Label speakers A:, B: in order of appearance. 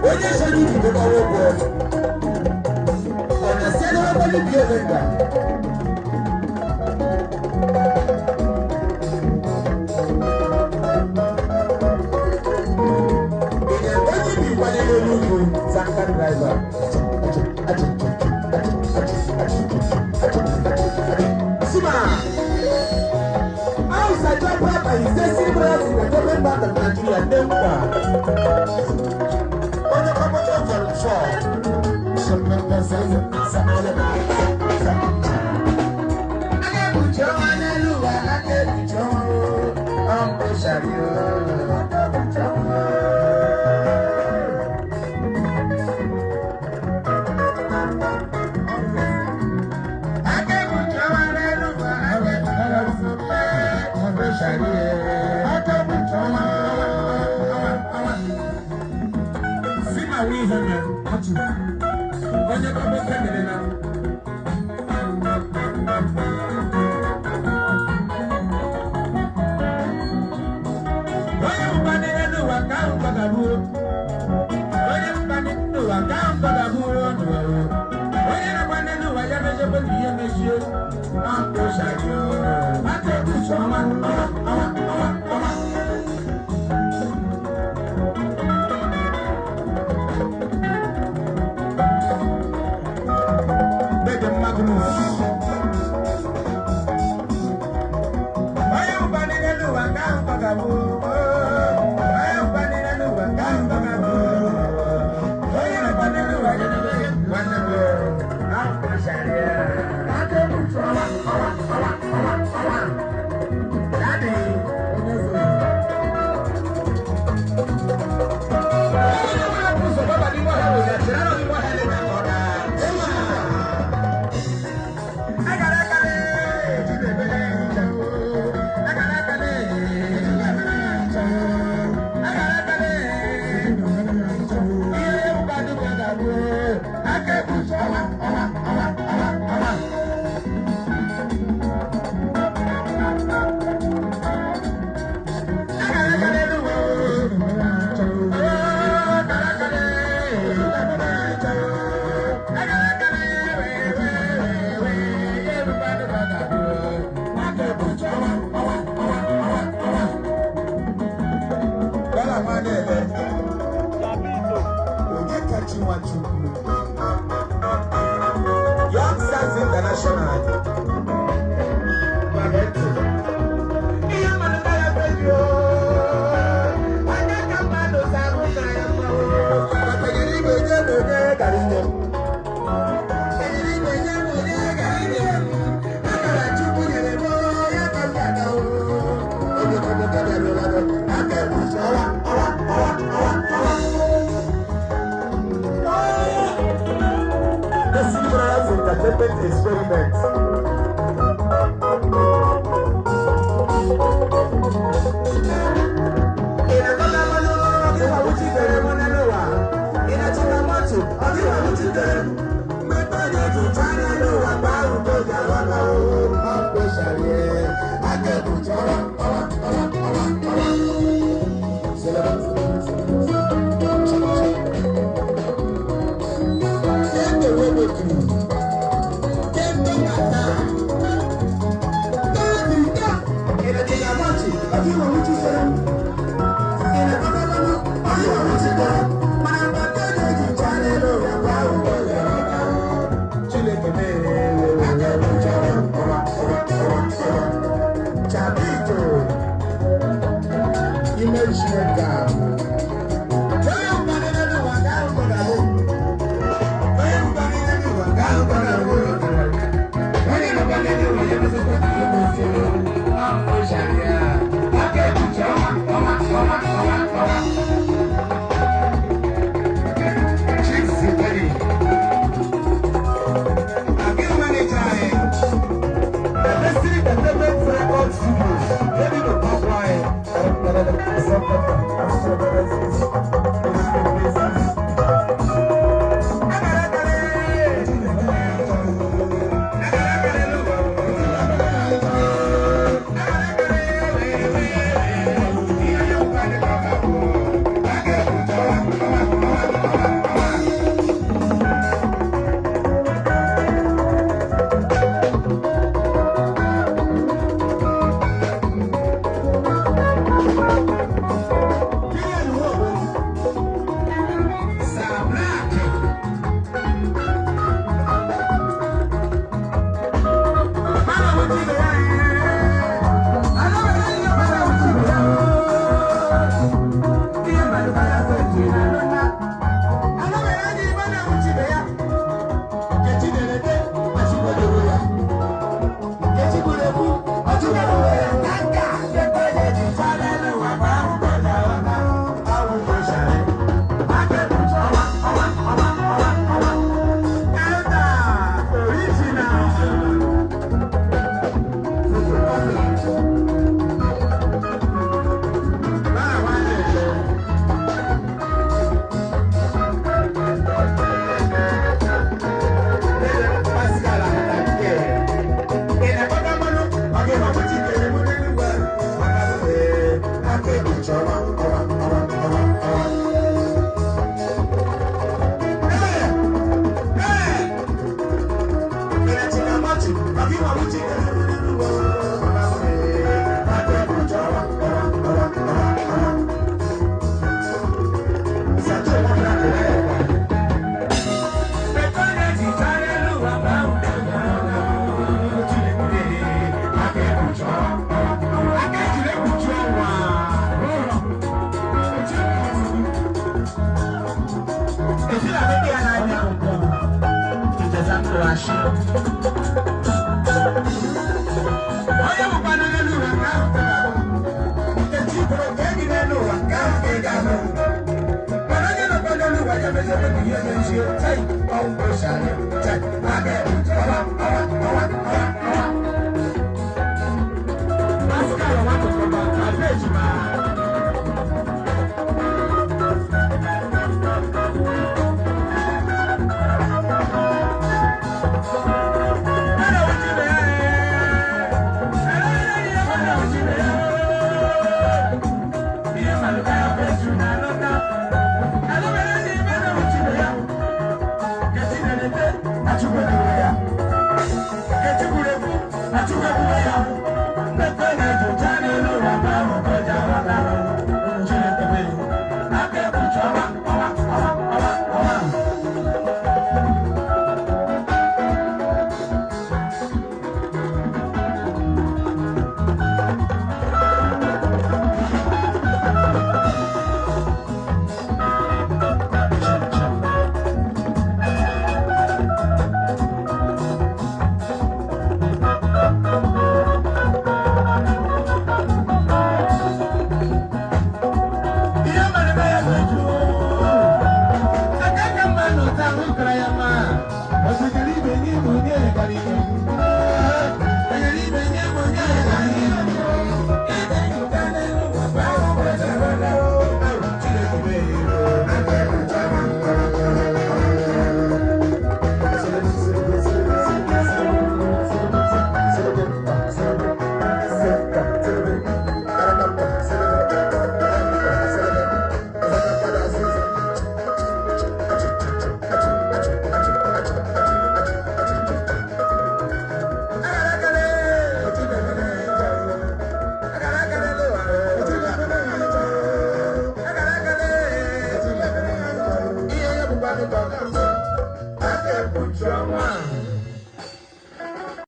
A: Onye chọrọ ibido gbawa ụgwọ. Ọ na-asị adịwakwa n'ubi omenga. Ị na-ebe onye ibi kwanye n'elu ugwu tanker driver. Sima! Hausa Jabra by his Destiny Brothers Entertainment Bank of Nigeria, Dempa. Onye kọmọtọ volume 4. Aka ekpuchi ọnwa n'elu ụwa, aka ekpuchi ọnwa oo, ọ mkpochari oo, aka ekpuchi ọnwa oo. Aka ekpuchi ọnwa n'elu ụwa, aka ekpuchi ọnwa oo, ọ mkpochari oo, aka ekpuchi ọnwa ọnwa ọnwa. Si ma wụ ihe mere, onye kọmọtọ mere na. Onye mkpanị n'ụwa ka ahụ gbagaburu. Onye mkpanị n'ụwa ka ahụ gbagaburu n'ụwa. Onye na-akpanị n'ụwa ya mejọba na ihe mejie. Ọ mkpochari o. Aka ekpuchi ọnwa, ọnwa, ọnwa, ọnwa, ọnwa. Dede Magnus. Onye mkpanị n'ụwa ka ahụ gbagaburu. Onye mkpanị n'ụwa ka ahụ gbagaburu. Onye na-akpanị n'ụwa ya mejọba nwanne m. Ọ mkpochari o. Aka ekpuchi ọnwa, ọnwa, ọnwa, ọnwa, ọnwa. Daddy. Onye ọbụla bụ ụzọ gbaba n'ime ọhịa wee chere na n'ime ọhịa na-eme ka ọ daa. Agara akara eji na-emere nhicha. Agara akara eji na-emere nhicha. Agara akara eji na-emere nhicha. Ihe bụkwa dịka ga-abụ aka ekpuchi ọnwa ọnwa ọnwa ọnwa ọnwa. Agara akara elu ụwa oo. Young Stars International. Ihe mmadụ ya bebi anya ka mmadụ sa ahụ ka ya mma. Maka igwe nye na onye gara inye m. Enyere igwe nye m onye gara inye m. Akara Chukwu nyere m ya ka m ga-aga. Oge kọmọkọ bịarụla aka ekpuchi ọwa ọwa ọwa ọwa ọwa. Destiny Brothers Entertainment Experiment. Ị na-akọta mmanụ gị nwa wuchitere m n'ụwa. Ị na-achịta moto ọ gị nwa wuchitere m. Mmepe onye ji chara n'ụwa mgbe ahụ ka o ji aghọta o. Ọ kpocharie. Aka ekpuchi ọwa ọwa ọwa ọwa ọwa. Seleba, seleba, seleba. Kente webeturu. Kente kata. Ị na-achịta moto ọ gị nwa wuchitere m. Ị na-akọta mmanụ ọ gị nwa wuchitere m. Mana mgbata onye ji chara n'ụwa mgbe ahụ ka o ji aghọta. Ejila bebe ya n'anya. Icheza mkpụrụ ashị. Onye bụkwa n'elu ụwa nke ahụ ka ga-abụ. Nkechi kwuru ka enyi n'elu ụwa nke ahụ ka ị ga-abụ. Mana onye nọkwa n'elu ụwa ya mezie ka ihe mechie. Tai, ọnwụ oshari. Tai, aka ọwa, ọwa, ọwa, ọwa, ọwa. Pascal Nwakọkọba, Abejima.